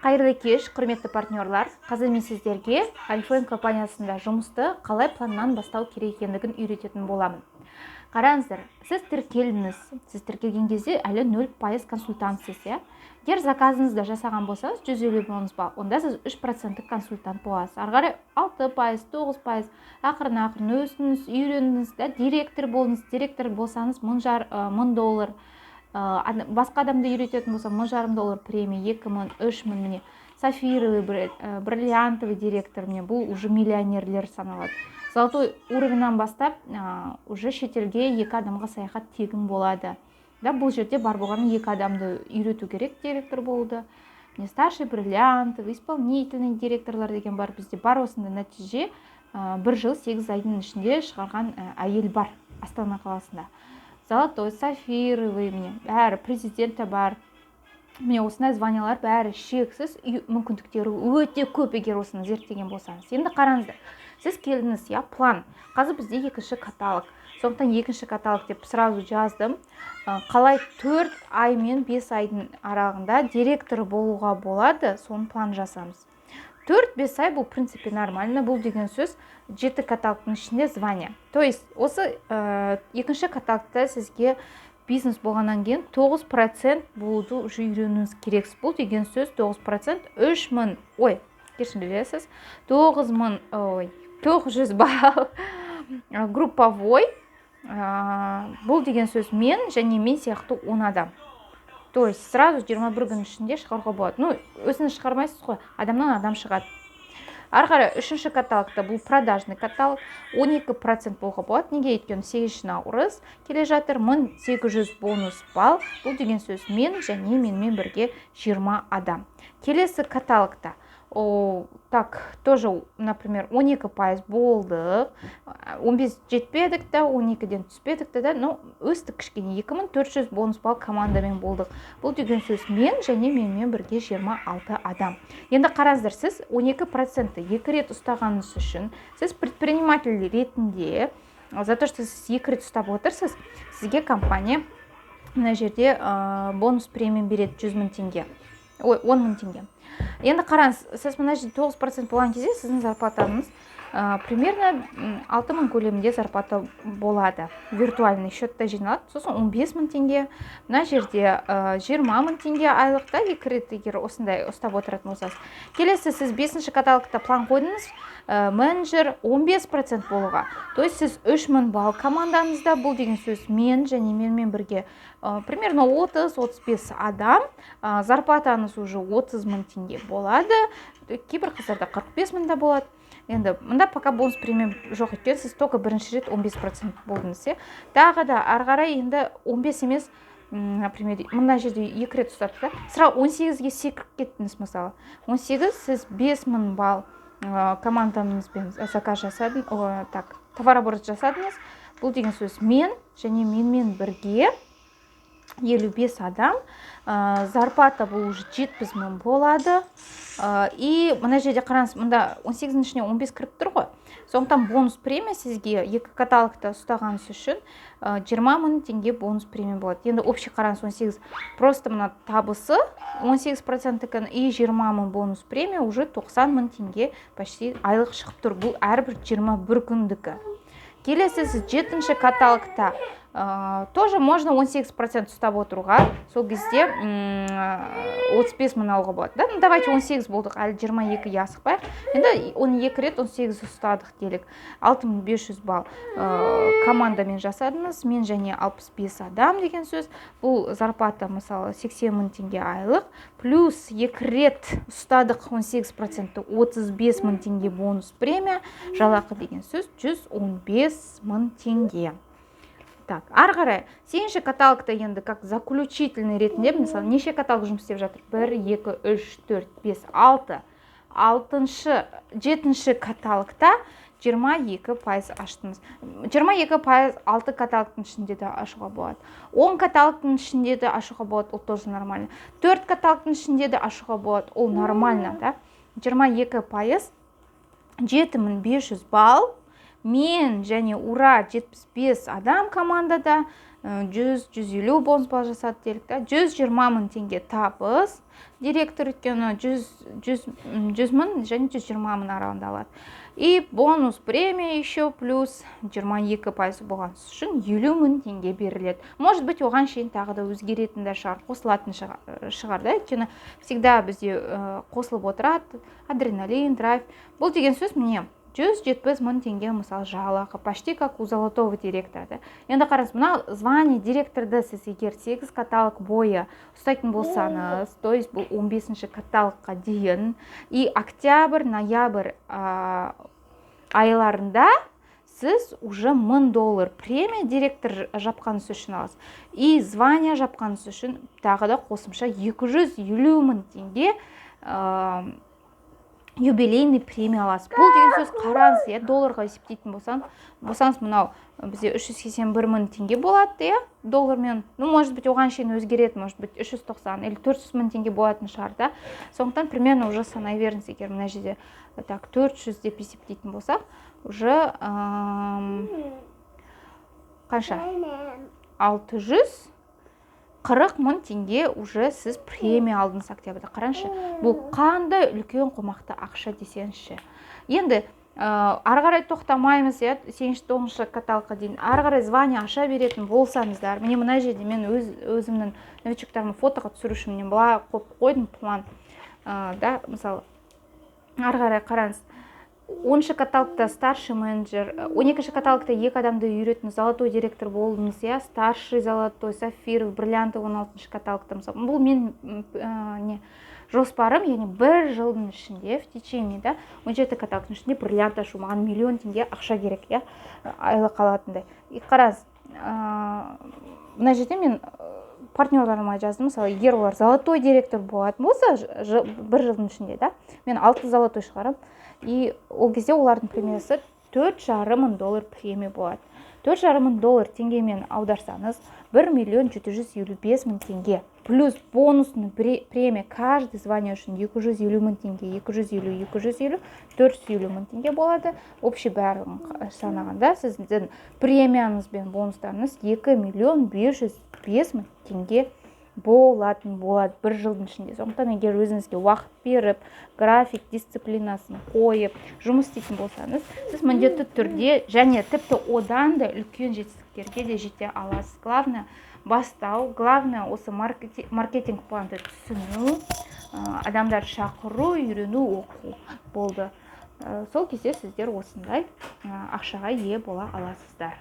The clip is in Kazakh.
Қайырлы кеш, құрметті партнерлар! Қазір мен сіздерге Орифлейм компаниясында жұмысты қалай планнан бастау керек екендігін үйрететін боламын. Қараңыздар, сіз тіркелдіңіз. Сіз тіркелген кезде әлі 0% консультантсыз, иә. Егер заказыңызды жасаған болсаңыз, 150 бонус балл, онда сіз 3 проценттік консультант боласыз. Ары қарай 6%, 9%, ақырын ақырын өстіңіз, үйрендіңіз да, директор болдыңыз. Директор болсаңыз, 1000 доллар, басқа адамды үйрететін болса, 1500 доллар премия, 2000, 3000. Міне, сапфировый, бриллиантовый директор, міне, бұл уже миллионерлер саналады. Золотой уровеньнан бастап уже шетелге екі адамға саяхат тегін болады да. Бұл жерде бар болғаны екі адамды үйрету керек директор болуды. Міне, старший бриллиантовый, исполнительный директорлар деген бар. Бізде бар осындай нәтиже, 1 жыл 8 айдың ішінде шығарған әйел бар Астана қаласында. Золотой, сапфировый, міне, бәрі, президент те бар. Міне, осындай званиялар бәрі шексіз, мүмкіндіктері өте көп, егер осыны зерттеген болсаңыз. Енді қараңыздар, сіз келдіңіз, иә, план. Қазір бізде екінші каталог, сондықтан екінші каталог деп сразу жаздым. Қалай 4 ай мен 5 айдың аралығында директор болуға болады, соның план жасамыз. 4-5 ай бұл, в принципе, нормально. Бұл деген сөз жеті каталогтың ішінде звание, то есть осы екінші каталогта сізге бизнес болғаннан кейін 9% болуды уже үйренуіңіз керексіз. Бұл деген сөз 9% 3000, ой, кешіресіз, 9000, ой, 900 балл групповой. Бұл деген сөз мен және мен сияқты 10 адам, то есть сразу 21 күн ішінде шығаруға болады. Ну, өзіңіз шығармайсыз ғой, адамнан адам шығады. Ары қарай үшінші каталогта, бұл продажный каталог, 12% болуға болады. Неге? Өйткені 8 наурыз келе жатыр, 1800 бонус балл. Бұл деген сөз мен және менімен бірге 20 адам. Келесі каталогта так тоже, например, 12% болдық, 15 жетпедік та, 12-ден түспедік те да, но өстік кішкене, 2400 бонус балл командамен болдық. Бұл деген сөз мен және менімен бірге 26 адам. Енді қараңыздар, сіз 12 процентті екі рет ұстағаныңыз үшін, сіз предприниматель ретінде, за то что сіз екі рет ұстап отырсыз, сізге компания мына жерде бонус премия береді 100 000 теңге, ой, 10 000 теңге. Енді қараңыз, сіз мына жерде 9% болған кезде сіздің зарплатаңыз примерно 6000 көлемінде зарплата болады, виртуальный счетта жиналады. Сосын 15 000 теңге, мына жерде 20 000 теңге айлықта, екі рет егер осындай ұстап отыратын болсаңыз. Келесі сіз бесінші каталогта план қойдыңыз, менеджер 15% болуға, то есть сіз 3000 балл командаңызда. Бұл деген сөз мен және менімен бірге примерно 30-35 адам, зарплатаңыз уже 30 000 теңге болады, кейбір қыздарда 45 000 да болады. Енді мында пока бонус премия жоқ, өйткені сіз только бірінші рет 15% болдыңыз, иә. Тағы да ары қарай енді 15 емес, например, мына жерде екі рет ұстадық та, сразу 18-ге секіріп кеттіңіз. Мысалы, 18, сіз 5000 балл командаңызбен заказ жасадың, так, товарооборот жасадыңыз. Бұл деген сөз мен және менімен бірге 55 адам, зарплата бұл уже 70 000 болады. И мына жерде қараңыз, мында 18-дің ішіне 15 кіріп тұр ғой, сондықтан бонус премия сізге екі каталогта ұстағаныңыз үшін 20 000 теңге бонус премия болады. Енді общий қараңыз, 18 просто мына табысы 18 проценттікін и 20 000 бонус премия, уже 90 000 теңге почти айлық шығып тұр. Бұл әрбір 21 күндікі. Келесі сіз жетінші каталогта тоже можно 18% ұстап отыруға, сол кезде 35 000 алуға болады да. Ну, давайте 18 болдық, әлі 22-ге асықпайық. Енді оны екі рет 18 ұстадық делік, 6500 балл командамен жасадыңыз, мен және 65 адам деген сөз. Бұл зарплата, мысалы, 80 000 теңге айлық, плюс екі рет ұстадық 18 процентті, 35 000 теңге бонус премия, жалақы деген сөз 115 000 теңге. Так, ары қарай сегізінші каталогта енді как заключительный ретінде, мысалы, неше каталог жұмыс істеп жатыр? Бір, екі, үш, төрт, бес, алты. Алтыншы, жетінші каталогта 22% аштыңыз. 22% алты каталогтың ішінде де ашуға болады, 10 каталогтың ішінде де ашуға болады, ол тоже нормально. Төрт каталогтың ішінде де ашуға болады, ол нормально да. 22%, 7500 балл, мен және ура 75 адам командада. 100-150 бонус балл жасады делік та, 120 000 теңге табыс директор, өйткені 100 000 және 120 000 аралығында алады. И бонус премия еще плюс 22% болған үшін 50 000 теңге беріледі. Может быть, оған шейін тағы да өзгеретін де шығар, қосылатын шығар да, өйткені всегда бізде қосылып отырады. Адреналин, драйв. Бұл деген сөз, міне, 170 000 теңге, мысалы, жалақы, почти как у золотого директора да. Енді қараңыз, мына звание директорды сіз егер сегіз каталог бойы ұстайтын болсаңыз, то есть бұл 15-ші каталогқа дейін, и октябрь, ноябрь айларында сіз уже 1000 доллар премия директор жапқаныңыз үшін аласыз, и звание жапқаныңыз үшін тағы да қосымша 250 000 теңге юбилейный премия аласыз. Бұл деген сөз, қараңыз, иә, долларға есептейтін болсаңыз, мынау бізде 381 000 теңге болады, иә, доллармен. Ну, может быть, оған шейін өзгереді, может быть, 390 или 400 000 теңге болатын шығар да. Сондықтан примерно уже санай беріңіз. Егер мына жерде так 400 деп есептейтін болсақ, уже қанша? 640 000 теңге уже сіз премия алдыңыз октябрьда. Қараңызшы, бұл қандай үлкен қомақты ақша десеңізші. Енді ары қарай тоқтамаймыз, иә, сегізінші, тоғызыншы каталогқа дейін ары қарай звание аша беретін болсаңыздар, міне, мына жерде мен өз өзімнің новичоктарымды фотоға түсіру үшін мен былай қойып қойдым план да. Мысалы, ары қарай қараңыз: 10-шы каталогта старший менеджер, 12-ші каталогта екі адамды үйреттіңіз, золотой директор болдыңыз, иә, старший золотой, сапфир, бриллианты 16-шы каталогта. Мысалы, бұл мен не жоспарым, яғни бір жылдың ішінде, в течение да 17 каталогтың ішінде бриллиант ашу. Маған миллион теңге ақша керек, иә, айлық алатындай. И қараңыз, мына жерде мен партнерларыма жаздым. Мысалы, егер олар золотой директор болатын болса бір жылдың ішінде да, мен алты золотой шығарамын, и ол кезде олардың премиясы 4,5 мың доллар премия болады. 4,5 мың доллар теңгемен аударсаңыз, 1 755 000 теңге, плюс бонусный премия каждый звание үшін 250 000 теңге, 250, 250, 450 000 теңге болады. Общий барлығын санағанда, сіздің премияңыз бен бонустарыңыз 2 505 000 теңге болатын болады бір жылдың ішінде. Сондықтан егер өзіңізге уақыт беріп, график, дисциплинасын қойып жұмыс істейтін болсаңыз, сіз міндетті түрде және тіпті одан да үлкен жетістіктерге де жете аласыз. Главное бастау, главное осы маркетинг планды түсіну, адамдарды шақыру, үйрену, оқу болды. Сол кезде сіздер осындай ақшаға ие бола аласыздар.